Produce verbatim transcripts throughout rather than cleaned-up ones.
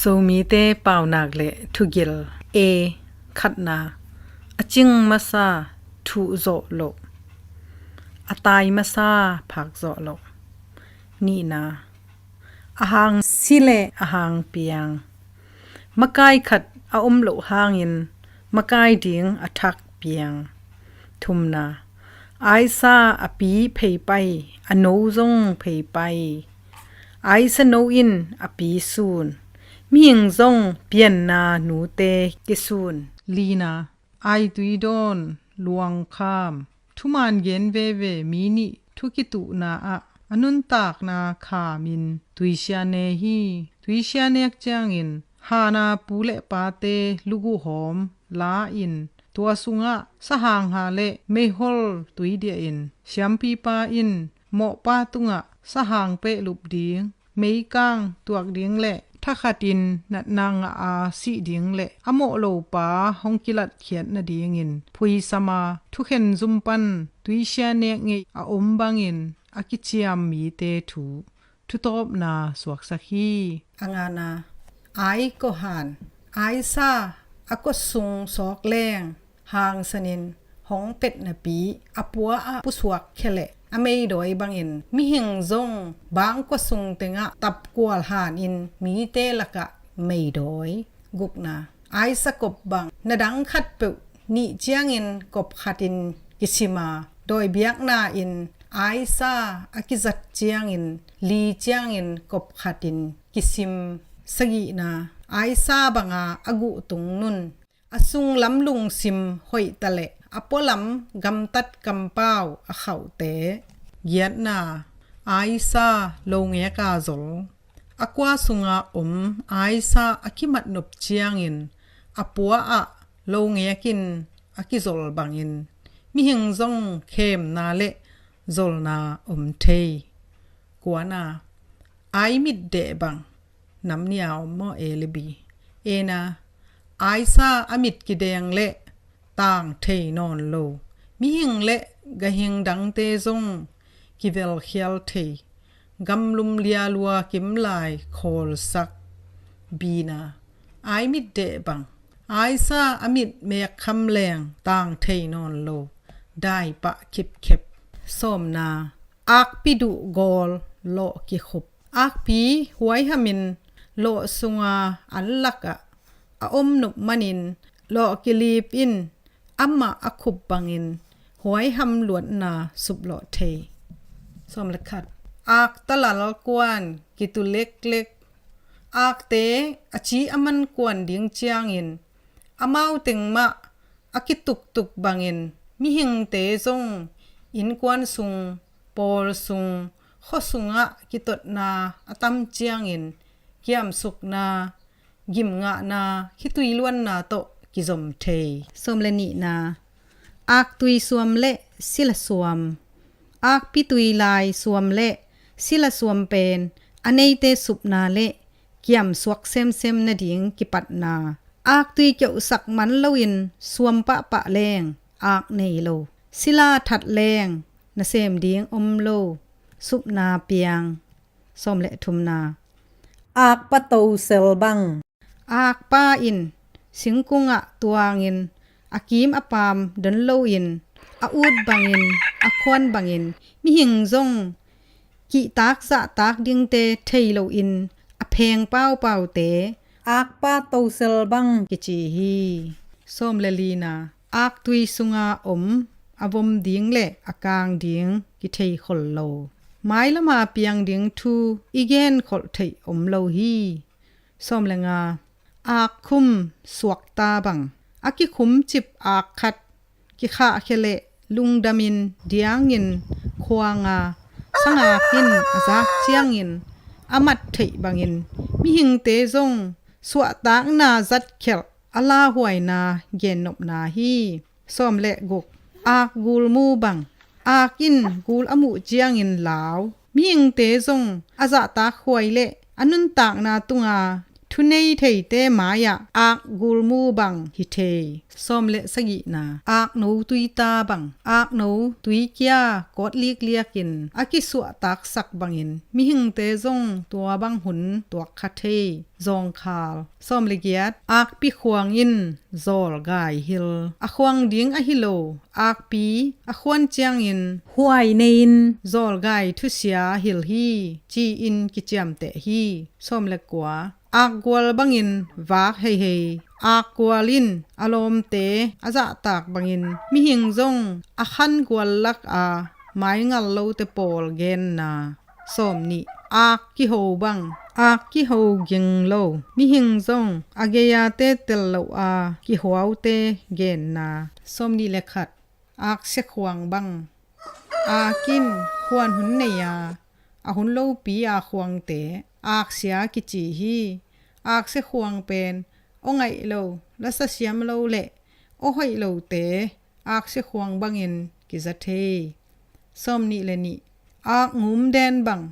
Zomite paunak le thugil. A, khatna, a cing masa thuh zawh loh, a tai masa phak zawh loh. Nihna, a hang si le a hang piang. Makai khat a om loh hangin makai ding a thak piang. Thumna, aisa a pi pheipai, a no zong pheipai. Aisa no in a pi sun. Mihing zong pianna nute kisun. Lina, aitui dawn luangkham. Thuman gen veve mi nih thu kituhna ah a nuntakna khamin tuisia ne hi. Tuisia nek ciangin hana pu le pate luguhawm la-in tua sungah sahang ha le meihol tui diahin siampipa in mawhpa tungah sahang pehlup ding, meikang tuak ding le thakhatin natna ngah a sih ding le a mawh lopa hong kilatkhiat nadingin phuisama thukhen zum pan tuisia nek ngeih a om bangin a kiciam mite thu thutawpna suaksak hi. A ngana, ai kohan, aisa a kosung sawk leng hangsanin hong petnapi a pua ah pusuak khia le a meidawi bangin mihing zong bangkua sung tengah tapkual hanin mite lakah meidawi. Gukna, aisa kop bang na dang khatpeuh nih ciangin kop khatin kisima dawi biakna in aisa a kizat ciangin li ciangin kop khatin kisim. Sagihna, aisa banga a guh tung nun a sunglam lungsim hoihta le a pualam gamtat kampau a khauhte. Giatna, aisa longeka zol. A kua sunga om aisa a kimatnop ciangin a pua ah longekin a kizol bangin mihing zong khemna le zolna om thei. Kuana, ai mit deh bang. Nam nia om maw, A le B? Ena, aisa a mit kideng le tang thei nawn lo. Mihing le gahing dangte zong kivelkhial thei. Gamlum lialua kimlai khawlsak. Bina, ai mit deh bang. Aisa a mit mekkham leng tang thei nawn lo. Daipah khipkhep. Sawmna, akpi duh gawl lawh kikhup. Akpi huaihamin lawh sunga an lakah a om nop manin lawh kilip in amah a khup bangin huaiham luatna suplawh thei. Sawm le khat. Akta lal kuan kitu leklek. Akte a ci a man kuan ding ciangin amau teng mah a kituktuk bangin mihingte zong innkuan sung, pawl sung, khua sungah kitotna a tam ciangin kiamsukna, gimngahna, khitui luanna tawh kizom thei. Sawm le nihna, aktui suam le sila suam. Akpitui lai suam le sila suam pen a neite supna le kiamsuak semsem nading kipatna. Aktui keuhsak man loin suam pahpah leng ak nei lo. Sila that leng nasem ding om lo. Supna piang. Sawm le thumna, akpa tosel bang. Akpa in singkungah tuangin a kim a paam don loin a ut bangin a khuan bangin mihing zong kihtak zahtak dingte thei loin a pheng paupaute akpa tosel bang kici hi. Sawm le lina, aktui sunga om a vom ding le a kang ding kithei khol lo. Mailama piang ding thu i gen kholh theih om lo hi. Sawm le nga, akkhum suakta bang. A kikhumcip ak khat kikhahkhia le lungdamin diangin khuanga sangak in a zak ciangin a mat theih bangin mihingte zong suahtakna zatkhelh a lauhuaina gennopna hi. Sawm le guk, ak gul mu bang. Ak in gul a muh ciangin lau. Mihingte zong a zahtak huai le a nuntakna tunga Thunei theite mai-ah ak gulmu bang hi thei. Sawm le sagihna, akno tuita bang. Akno tuikia kawt likliakin a kisuahtaksak bangin mihingte zong tua bang hun tuak kha thei. Zawngkhal. Sawm le giat, akpi khuang in zawlgai hil. A khuang ding ahi lo akpi a khuan ciangin huai nei-in zawlgai thusia hil hi, ci-in kiciamteh hi. Sawm le kua, akgual bangin vak heihei. Akgual in a lawmte a zahtak bangin mihing zong a khangual laka maingal lote pawl genna. Sawm nih, ak kiho bang. Ak kiho ging lo, mihing zong a gei-a te tel loha kihote genna. Sawm nih le khat, aksia khuang bang. Ak in khuan hun nei-a, a hun lopi-a khuangte aksia kici hi. Aksia khuang pen aw ngaih lo, lasa siam lo le aw hoih lote aksia khuang bangin kiza thei. Sawm nih le nih, ak ngumden bang.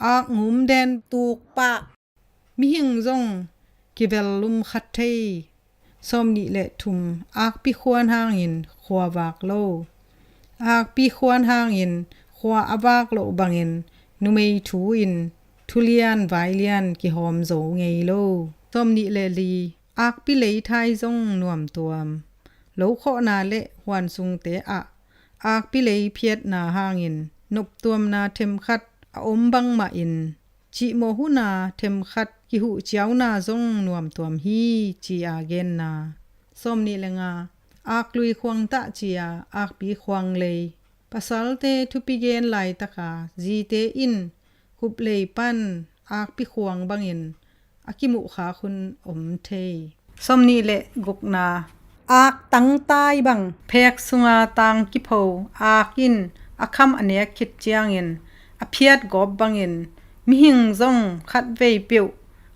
Ak ngumden tukpah, mihing zong kivellum kha thei. Sawm nih le thum, akpi khuan hangin khua vak lo. Akpi khuan hangin khua a vak loh bangin numei thu in thulian vailian kihawm zo ngei lo. Sawm nih le li, akpi leithai zong nuamtuam. Lokhawhna le huansungte ah akpi lei phiatna hangin noptuamna themkhat a om bangmahin cihmawh huna themkhat kihuhciauna zong nuamtuam hi, ci-a genna. Sawm nih le nga, aklui khuang tah ci-a akpi khuang lei. Pasalte thupi gen laitaka zite in kuplei pan akpi khuang bangin a kimuhkhak hun om thei. Sawm nih le gukna, ak tangtai bang. Phek sunga tang kipho ak in a kham a nek khit ciangin a phiat gawp bangin mihing zong khatvei peuh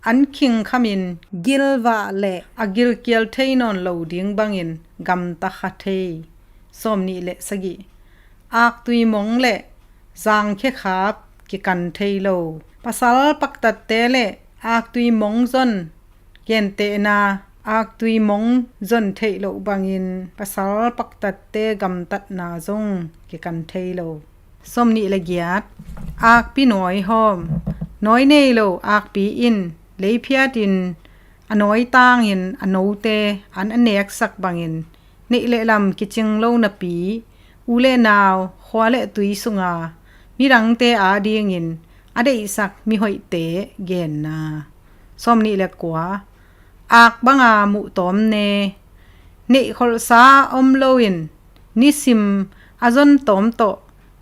an khing khamin gilvah le a gilkial thei nawn lo ding bangin gamta kha thei. Sawm nih le sagih, aktui mong le zangkhe khap kikan thei lo. Pasal paktatte le aktui mong zon gentehna, aktui mong zon theih loh bangin pasal paktatte gamtatna zong kikan thei lo. Sawm nih le giat, akpi nawi hawm. Nawi nei lo akpi in leiphiatin a nawi tangin a note an a neksak bangin neih le lam kicing lo napi, u le nau, khua le tui sunga midangte adingin a deihsak mihoihte genna. Sawm nih le kua, ak banga muhtawm ne. Neihkholhsa om loin nisim a zon tawm tawh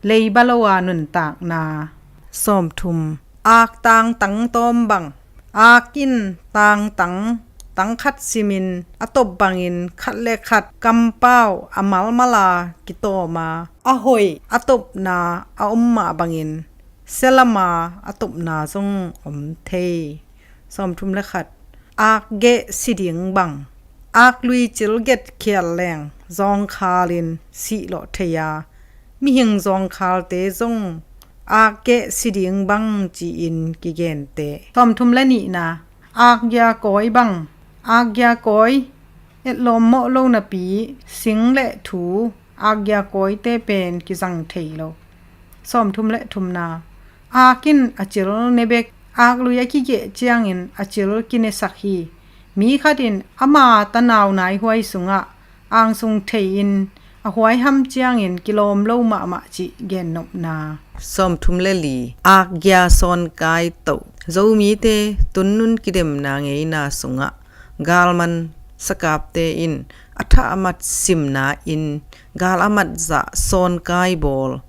leiba lo a nuntakna. Sawmthum, ak tangtang tawm bang. Ak in tangtang, tang khat simin a top bangin khat le khat kampau a malmal a kitawm a, a hoih a topna a om mah bangin sia lam a a topna zong om thei. Sawmthum le khat, ak geh si ding bang. Ak lui cil getkhial leng zawngkhalin sihlawh thei a, mihing zawngkhalte zong ak geh si ding bang ci-in kigenteh. Sawmthum le nihna, ak giakawi bang. Ak giakawi etlawm mawh lo napi sing le thu, ak giakawite pen kizang thei lo. Sawmthum le thumna, ak in a cil ne bek. Ak lui a kigeh ciangin a cil kinesak hi. Mi khat in ama tanau naihuai sungah angsung thei-in a huaiham ciangin kilawm lo mahmah cih gennopna. Sawmthum le li, ak gia sawnkai toh. Zomite tunnun kidemna ngeina sungah galman sakapte in a thah a mat simna in gal a mat zah sawnkai bawl,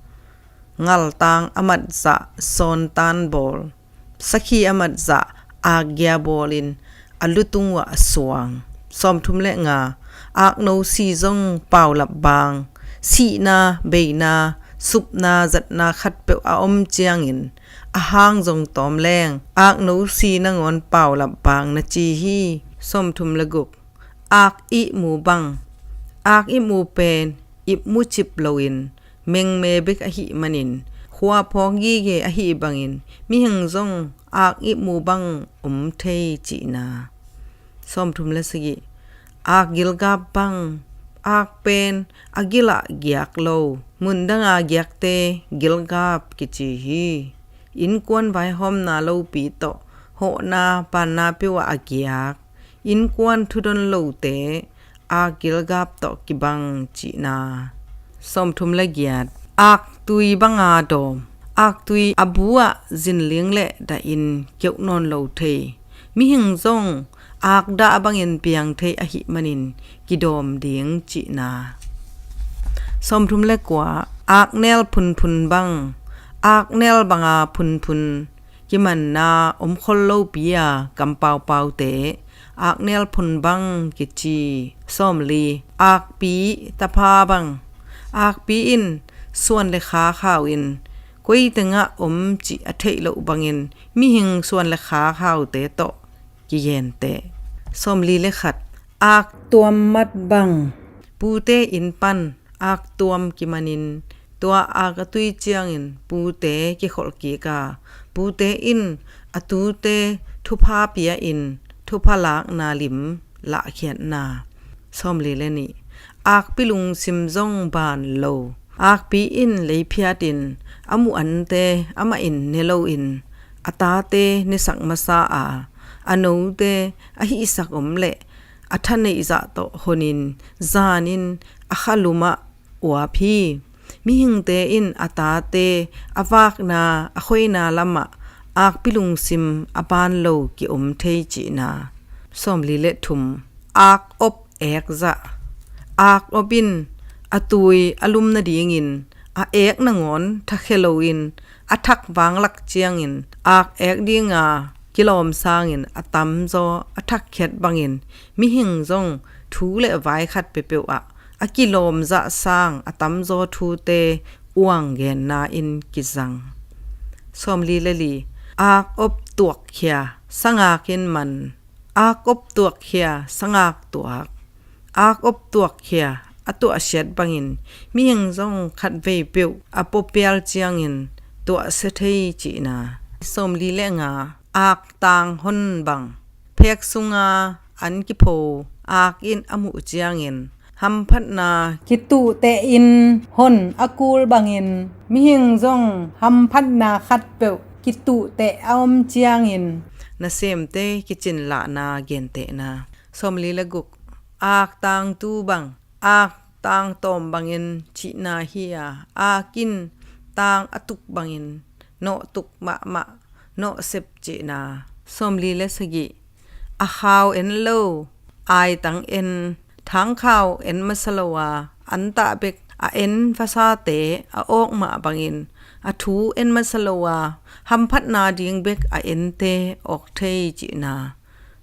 ngaltang a mat zah sawntan bawl, sakhi a mat zah akgia bawlin a lutung uah a suang. Sawmthum le nga, akno si zong paulap bang. Sihna, beina, supna, zatna khatpeuh a om ciangin a hang zong tawm leng akno si nangawn paulap bang na ci hi. Sawmthum le guk, ak ihmu bang. Ak ihmu pen ihmu cip loin mengme bek ahih manin Khua phawk gige ahih bangin mihing zong ak ihmu bang om thei cihna. Sawmthum le sagih. Ak gilgap bang, ak pen a gil ah giak lo, mundanga giakte gilgap kici hi. Innkuan vaihawmna lopi tawh hawhna panna peuh ah a giak, innkuan thudon lote ak gilgap tawh kibang cihna. Sawmthum le giat. Aktui banga dawm, aktui a bu ah zinling le dahin keuh nawn lo thei, mihing zong akdah bangin piang thei ahih manin kidawm ding cihna. Sawmthum le kua. Aknel phunphun bang, aknel banga phunphun kimanna om khol lopi a kampaupaute aknel phun bang kici. Sawmli. Akpi tapha bang, akpi in suan le khak hau in koi tengah om cih a theih loh bangin mihing suan le khak haute tawh kigenteh. Sawmli le khat. Aktuam mat bang, pute inn pan aktuam kimanin tua ak a tui ciangin pute kikholh kik a, pute in a tute thupha pia in thupha lakna lim lahkhiatna. Sawmli le nih. Akpi lungsim zong ban lo, akpi in lei phiatin a muh ante amah in ne loin a tate nesak masa a, a note a hihsak om le a thaneih zah tawh honin zanin a khalum ah uap hi. Mihingte in a tate a vakna a khoina lamah akpi lungsim a ban lo kiom thei cihna. Sawmli le thum. Ak op ek zah, ak op in a tui a lum nadingin a ek nangawn thakhia loin a thak vanglak ciangin ak ek dinga kilawm sangin a tamzaw a thakkhiat bangin mihing zong thu le vai khat peuhpeuh ah a kilawm zah sang a tamzaw thute uang genna in kizang. Sawmli le li. Ak op tuakkhia sangak in man, ak op tuakkhia sangak tuak, ak op tuakkhia a tuahsiat bangin mihing zong khatvei peuh a puapial ciangin tuahsia thei cihna. Sawmli le nga. Ak tang hon bang, phek sunga an kipho ak in a muh ciangin hamphatna kituhteh in hon a kul bangin mihing zong hamphatna khatpeuh kituhteh a om ciangin nasemte kicin lahna gentehna. Sawmli le guk. Ak tangtu bang, ak tang tawm bangin cihna hi a, ak in tang a tuk bangin nawhtuk mahmah, nawhsep cihna. Sawmli le sagih. A khau en lo, aitang en, thangkhau en masa lo a, antah bek a en vasate a awk mah bangin a thu en masa lo a, hamphatna ding bek a ente awk thei cihna.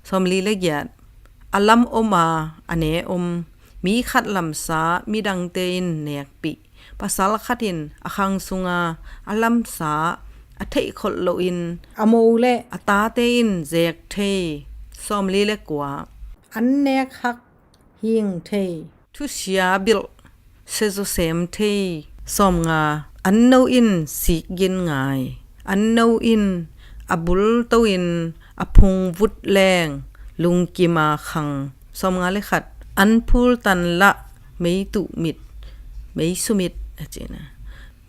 Sawmli le giat. A lam om a, a ne om, mi khat lamsa midangte in nekpih, pasal khat in a khang sunga a lamsa a theihkholh loin a mo le a tate in zek thei. Sawmli le kua. An nek hak hing thei, thusia bilh siazaw sem thei. Sawmnga. An no in sik gin ngai, an no in a bul to in a phung vut leng lungkima khang. Sawmnga le khat. An phul tan lah mei tuh mit, mei sumit a cihna.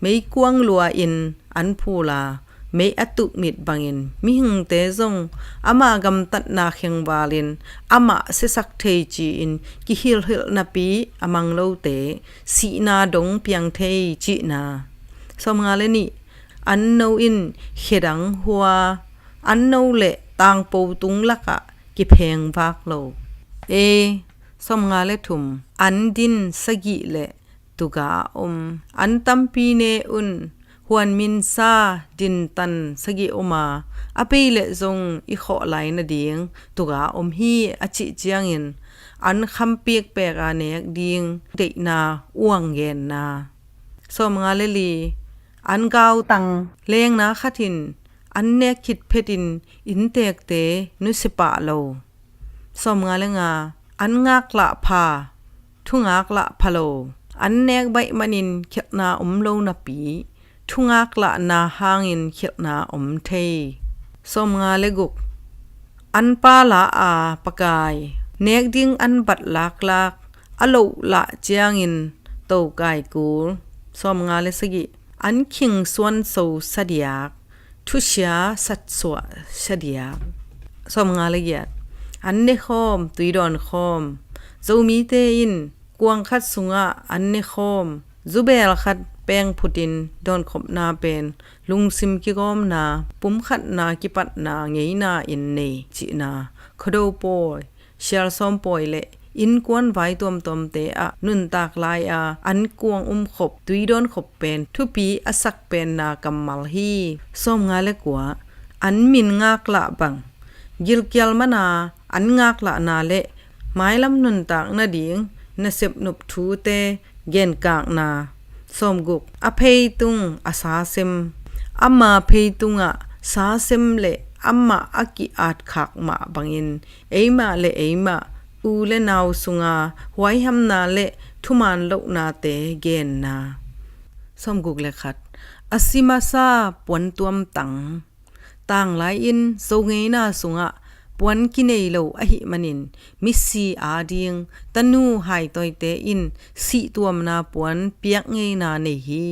Meikuang lua in an phul a, mei a tuh mit bangin mihingte zong ama gamtatna khengvalin amah siasak thei ci-in kihilhhilh napi a mang lote sihna dong piang thei cihna. Sawmnga le nih. An no in khedang hua, an no le tangpo tung lakah kipheng vak lo. E. Sawmnga le thum. An din sagih le tuga a om, an tampi ne un, huanminsa dintan sagih om a, a pei leh zong i khawh lai nading tuga om hi a cih ciangin an kham pikpek a nek ding deihna uang genna. Sawmnga le li. An gautang lengna khat in an nek khit phetin inntekte nusia pah lo. Sawmnga le nga. An ngaklah pha, thungaklah pha lo, an nek baih manin khialhna om lo napi Thungaklahna hangin khialhna om thei. Sawmnga le guk. An pa la a pakai, nek ding an bat laklak, a loh lah ciangin tokai kul. Sawmnga le sagih. An khing suanso sadiak, thusia satsuah sadiak. Sawmnga le giat. An nekhawm, tui dawnkhawm. Zomite in kuang khat sungah an nekhawm, zubeel khat peng phutin dawnkhopna pen lungsim kigawmna, pumkhatna kipatna ngeina in nei cihna, Khuado pawi, sialsawm pawi le innkuan vai tuamtuamte ah nuntak lai-a an kuang umkhop, tui dawnkhop pen thupi a sak penna kammal hi. Sawmnga le kua. An min ngaklah bang, gilkial mana an ngaklahna le mailam nuntak nading nasep nop thute genkakna. Sawmguk. A pheitung a sasem. Ama pheitungah sasem le amah a ki-atkhak mah bangin eimah le eimah u le nau sunga huaihamna le thuman lohnate genna. Sawmguk le khat. A si masa puantuam tang. Tanglai in Zo ngeina sungah puan kinei lo ahih manin misi ading tanu haitawite in sihtuamna puan piak ngeina nei hi.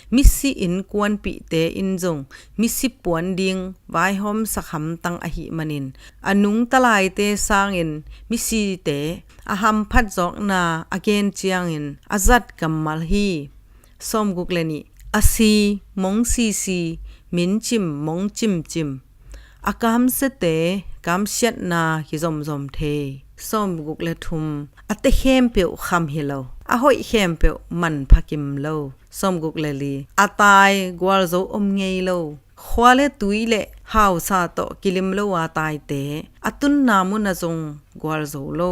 Misi innkuanpihte in zong misi puan ding vaihawmsak hamtang ahih manin a nungta laite sangin misite a hamphat zawkna a gen ciangin a zat kammal hi. Sawmguk le nih. A si mong sisi, min cim mong cimcim. A kamsiate kamsiatna kizomzom thei. Sawmguk le thum. A te khempeuh kham hi lo, a hoih khempeuh manpha kim lo. Sawmguk le li. A tai gualzo om ngei lo, khua le tui le hausa tawh kilim lo a taite a tunna munah zong gualzo lo.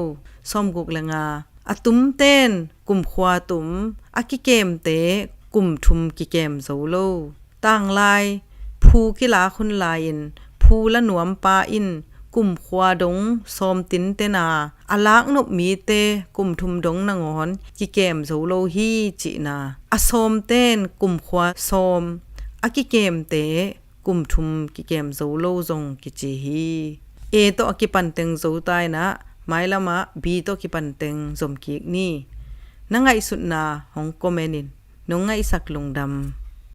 Sawmguk le nga. A tumten kumkhua tum, a kikemte kum thum kikem zo lo. Tanglai phu kilak hun lai-in phu la nuampa in kumkhua dong sawm tinten a, a laknop mite kum thum dong nangawn kikem zo lo hi cihna. A sawmten kumkhua sawm, a kikemte kum thum kikem zo lo zong kici hi. A tawh a kipanteng zo ta in ah, mailamah B tawh kipanteng zomkik ni. Na ngaihsutna hong comment in. Nong ngaihsak lungdam.